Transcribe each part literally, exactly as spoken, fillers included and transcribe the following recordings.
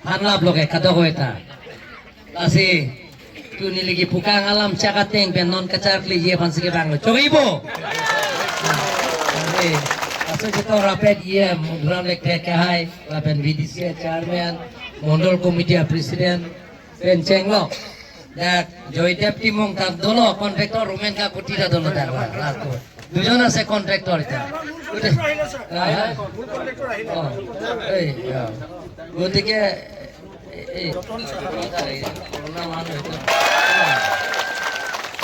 Hanlap lo ke kadokave ta. Lasi tu neli kepukang alam chak ateng pen non kacharli ji aphan si kevanglo. Chokji bo. Lasi, laso chetong rapet E M Ram Lekthek kehai, lapen V D C chairman, Mondol committee president, pen chenglo. Dak Joydev Timung ta dolo, contractor Roman Kakuti ta dolo dak la, la ko. Dujon ase contractor ta. Gotike, ah, ha? Oh, ei, ya. Gotike, eh, eh.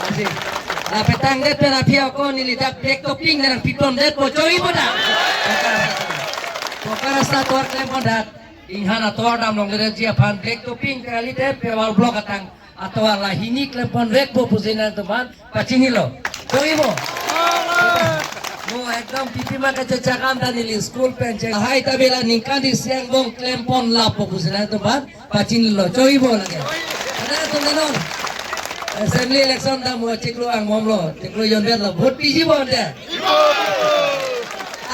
Lasi, ah, petang det pen aphi ako neli dak black topping nangpitondetpo, chokji bo dak. Poka rasta tovar klempon dak. Inghan atovar damlongledet ji aphan black topping kali te paving block atang atovar la hini klempon vekpo pusi nangtum aphan pachinilo. Chokji bo. Mo ekdom pipima kachechak an ta neli school pen cheng. Hai ta bela ningkan isi angbong klempon lapo pusi nangtum aphan pachinilo. Chokji bo lake. Nangtum non assembly election ta mo chiklo angbong lo, chiklo jonbet lo, vote piji bo ante.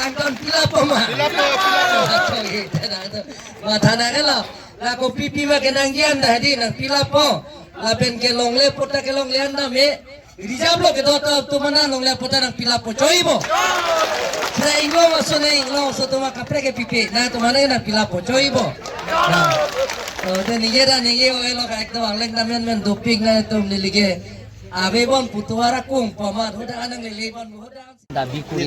Angton pilapo ma. Pilapo, pilapo. Chokji, nangtum. Matha nangkelo. La kopi pima kenangji an ta hadi nangpilapo. Lapen kelongle pu ta kelongle an ta me. Reserve lo kedo ta atum aphan longle pu ta nangpilapo, chokji bo. Sira Inglong aso ne Inglong aso atum kaprek kepipe. Nangtum aphan nangpilapo, chokji bo. Na. Oh, te ningje ta ningje oi lo ka ekdom angleng ta menmen dopik nangtum neli ke. Ave bon pu tovar akung pamat hoda nang lele bon hoda. Dabi kuri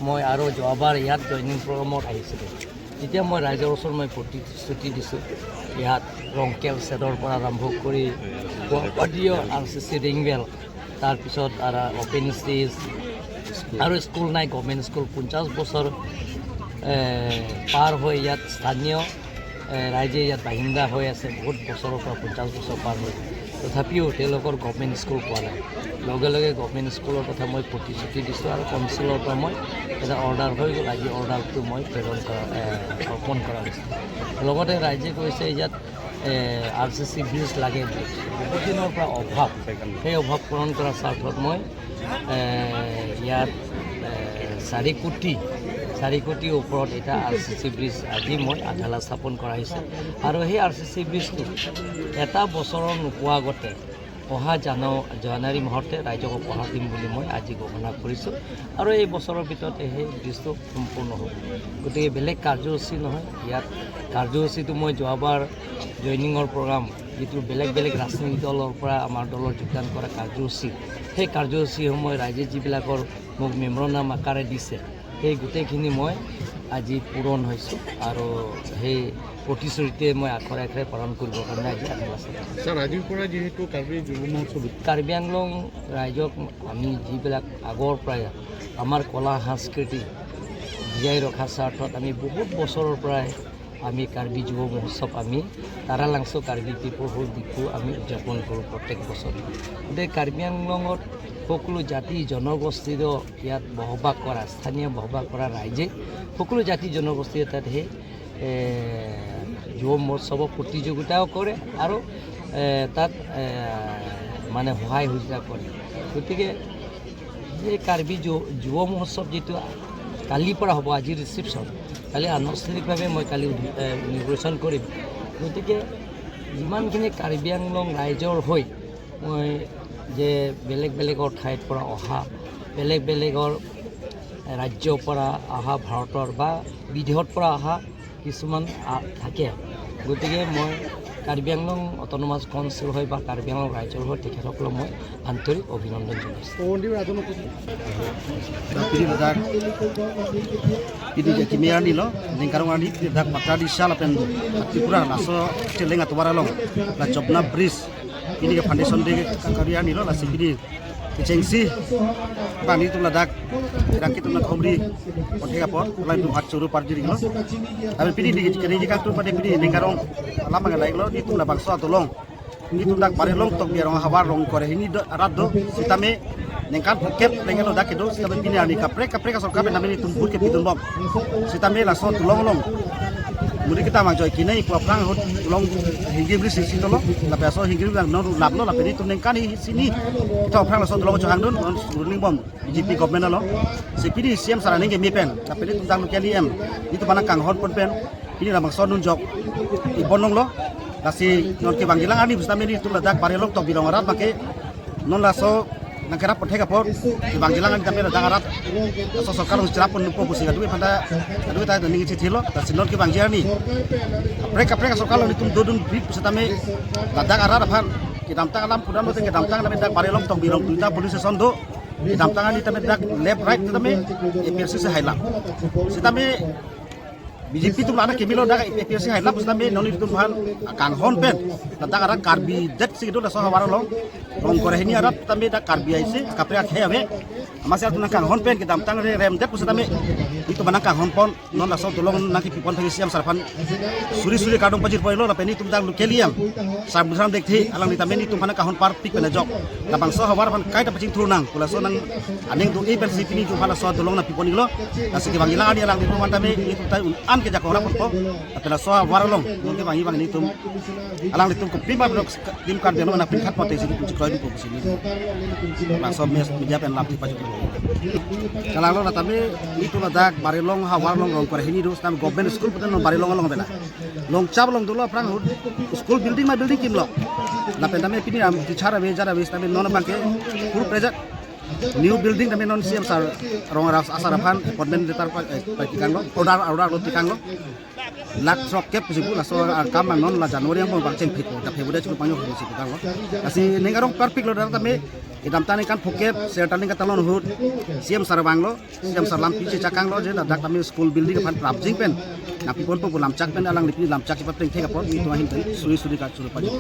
moi aro joabar ইয়াত জইনিং প্ৰগ্ৰামত আহিছিলোঁ। তেতিয়া মই ৰাইজৰ ওচৰত মই প্ৰতিশ্ৰুতি দিছোঁ, ইয়াত ৰংকেল শ্বেডৰ পৰা আৰম্ভ কৰি গুৱাহাটীৰ আৰ চি চি ৰিং বেল, তাৰপিছত আৰু অপেন ষ্টেজ আৰু স্কুল নাই, গভৰ্ণমেণ্ট স্কুল পঞ্চাছ বছৰ, এ, পাৰ হৈ ইয়াত স্থানীয় এ, ৰাইজে ইয়াত বাসিন্দা হৈ আছে বহুত বছৰৰ পৰা, পঞ্চাছ বছৰ পাৰ হৈ। তথাপিও তেওঁলোকৰ গভৰ্ণমেণ্ট স্কুল পোৱা নাই। লগে লগে গভৰ্ণমেণ্ট স্কুলৰ কথা মই প্ৰতিশ্ৰুতি দিছোঁ আৰু কাউন্সিলৰ পৰা মই এটা অৰ্ডাৰ হৈ গ'ল। আজি অৰ্ডাৰটো মই প্ৰেৰণ কৰা, এ, অৰ্পণ কৰা হৈছে। লগতে ৰাইজে কৈছে ইয়াত, এ, আৰ চি চি ব্ৰিজ লাগে বুলি। বহুত দিনৰ পৰা অভাৱ, সেই অভাৱ পূৰণ কৰাৰ স্বাৰ্থত মই এ, ইয়াত, এ, চাৰি কোটি, চাৰি কোটিৰ ওপৰত এটা আৰ চি চি ব্ৰিজ আজি মই আধালা স্থাপন কৰা হৈছে। আৰু সেই আৰ চি চি ব্ৰিজটো এটা বছৰৰ নোপোৱা আগতে অহা জান-, জানুৱাৰী মাহতে ৰাইজক উপহাৰ দিম বুলি মই আজি ঘোষণা কৰিছোঁ। আৰু এই বছৰৰ ভিতৰতে সেই ব্ৰিজটো সম্পূৰ্ণ হ'ব। গতিকে বেলেগ কাৰ্যসূচী নহয়, ইয়াত কাৰ্যসূচীটো মই যোৱাবাৰ জইনিঙৰ প্ৰগ্ৰাম, যিটো বেলেগ বেলেগ ৰাজনৈতিক দলৰ পৰা আমাৰ দলৰ যোগদান কৰা কাৰ্যসূচী, সেই কাৰ্যসূচীসমূহ ৰাইজে যিবিলাকৰ মোক মেমৰেণ্ডাম আকাৰে দিছে, সেই গোটেইখিনি মই আজি পূৰণ হৈছোঁ আৰু সেই প্ৰতিশ্ৰুতিয়ে মই আখৰে আখৰে পালন কৰিবৰ কাৰণে আজি আধালা স্থাপন কৰিছোঁ। ছাৰ, আজিৰ পৰা যিহেতু কাৰ্বি যুৱ মহোৎসৱ, কাৰ্বি আংলং ৰাইজক আমি যিবিলাক আগৰ পৰাই আমাৰ কলা সংস্কৃতি জীয়াই ৰখাৰ স্বাৰ্থত আমি বহুত বছৰৰ পৰাই আমি কাৰ্বি যুৱ মহোৎসৱ আমি তাৰালাংচ' কাৰ্বি পিপল হুড ডিফু আমি উদযাপন কৰোঁ প্ৰত্যেক বছৰে। গতিকে কাৰ্বি আংলঙত সকলো জাতি জনগোষ্ঠীৰ ইয়াত বসবাস কৰা, স্থানীয় বসবাস কৰা ৰাইজে সকলো জাতি জনগোষ্ঠীয়ে তাত সেই, এ, যুৱ মহোৎসৱৰ প্ৰতিযোগিতাও কৰে আৰু, এ, তাত, এ, মানে সহায় সহযোগিতা কৰে। গতিকে এই কাৰ্বি যু-, যুৱ মহোৎসৱ যিটো কালিৰ পৰা হ'ব, আজি ৰিচিপশ্যন, কালি আনুষ্ঠানিকভাৱে মই কালি উদ্ঘ-, এ, ইনগুৰেশ্যন কৰিম। গতিকে যিমানখিনি কাৰ্বি আংলং ৰাইজৰ হৈ মই যে বেলেগ বেলেগৰ ঠাইৰ পৰা অহা, বেলেগ বেলেগৰ ৰাজ্যৰ পৰা অহা, ভাৰতৰ বা বিদেশৰ পৰা অহা কিছুমান, আ, থাকে। গতিকে মই কাৰ্বি আংলং অট'নমাছ কাউন্সিল হৈ বা কাৰ্বি আংলং ৰাইজৰ হৈ তেখেতসকলক মই আন্তৰিক অভিনন্দন জনাইছোঁ। Pini ladak, pini ke kimi arni lo, ningkarong arni, pini dak Patradisa lapen Tripura laso Cheleng atovar along, la Jopna Bridge, pini ke foundation day ke kari arni lo, lasi pini kechengsi, bang nelitum ladak, dak nelitum na khomri, konthe apor, lain tum hat churu parjiri lo. Tapi pini di kini jika tu pada pini ningkarong, lama ngalai lo, nelitum labangso atulong. Nelitum dak Bari Longtok Biarong havar rong kore hini do, arat do, sitame ningkan phongkep lengelo dak kedo, sitame pini arni kaprek kaprek asor kaprek nami nelitum vote kepidun bom. Sitame laso tulong along. Muri kita mangjoi kinai pu aphrang ahut tulong hinggir bri sisi dolo, lapen aso hinggir bri non nap lo, lapen nelitum ningkan hi sini ta aphrang laso tulong chohangdun, non ruling bom B J P government lo. Si pini C M sir aning keme pen, lapen nelitum dak local E M, nelitum aphan kanghon pon pen, Pini labangso anun jok ipon longlo. Lasi non kevangjilang arni pusitame nelitum ladak Barilong Tokbi Rong arat abangke non laso nangkerap pothek apot kevangjilang arni tame ladak arat laso sorkar along cherap ponpo pusi kadokave aphanta, kadokave ta ning chithilo. Lasi non kevangji arni kaprek kaprek asorkar along nelitum dodun brit pusitame ladak arat aphan kedamtang alam pudam lote kedamtang tame dak Barilong Tokbi Rong duita police station do. Kedamtang arni tame dak left right tame A P H L C si hailang. Sitame B J P atum la-an akimi lo, dak A P H L C hailang pusitame non nelitum aphan kanghon pen ladak arat Karbi det si kedo laso havar along. Rongkor ahini arat tame dak Karbi aisi kaprek akhei ave. Amatsi atum nangkanghon pen kedamtang re remdet pusitame nelitum aphan nangkanghon pon, non laso dolong nangkepi pon thek C M sir aphan suri suri kardom pajir ponlo. Lapen nelitum dak local E M Sarbudhan Dekthe alangli tame nelitum aphan nangkanghon parpik pen ajok labangso havar aphan kaita pachingthur nang pu laso nang aning do-i pensi pini nelitum aphan laso dolong nangpi pon iklo. Lasi kevangjilang arni alanglitum aphan tame nelitum ta un-an ke jakong rap ponpo. Lapen laso havar along nelitum kevangji abang nelitum alanglitum kopi ma blok tim kan beno nangpinkhat pote si nelitum chikroidunpo pusi nelitum laso mes media pen lam thik pajok. Kalang lo, la tame nelitum ladak Barilong havar along Rongkor ahini do, sitame government school pute non Barilong along bela. Longchap along dolo aphrang ahut school building ma building kimlo. Lapen tame pini ram teacher ave, jar ave, tame non abangke full project new building tame non C M sir Rong Aras asar aphan appointment letter pa, eh, pakekanglo, order, order lo kekanglo. Lakh throk kep pusi pu laso akam abang non la January angbong abang chengphit po, dak February chiklo pangyo pusi pu kanglo. Lasi ning arong parpik lo dak tame kedamtang ningkan phokep, serta ningkan talon ahut C M sir vanglo, C M sir lampi chechakanglo je ladak tame school building aphan prapjin pen nangpi ponpo pu lamchak pen alangli pini lamchak chepateng thek apot nelitum ahin pen suri suri kachuru pajok.